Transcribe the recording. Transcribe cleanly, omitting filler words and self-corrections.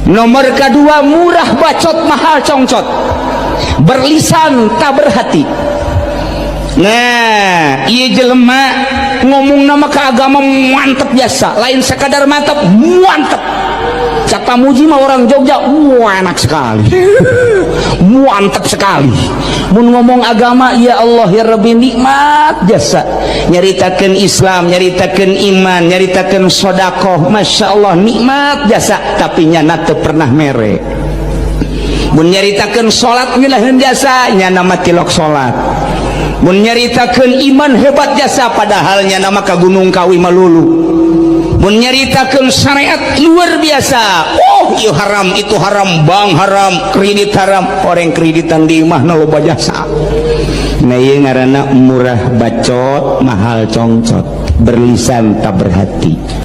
Nomor kedua, murah bacot, mahal congcot, berlisan tak berhati. Nah, ieu jelema ngomongna mah ke agama mantep biasa, lain sekadar mantap, mantep. Cak Pamuji mah, orang Jogja, wah, enak sekali, mantap sekali. Mun ngomong agama, ya Allah ya Rabbi, nikmat jasa. Nyaritakeun Islam, nyaritakeun iman, nyaritakeun sodakoh, Masya Allah, nikmat jasa. Tapi nyana teu pernah mere. Mun nyaritakeun salat, ngeunaheun jasa, nyana mah tilok salat. Mun nyaritakeun iman, hebat jasa, padahal nyana mah ka Gunung Kawi malulu. Mun nyaritakeun syariat, luar biasa, oh, ieu haram, itu haram, bank haram, kredit haram, orang kreditan di imah loba jasa. Nah, ieu ngaranna murah bacot, mahal congcot, berlisan tak berhati.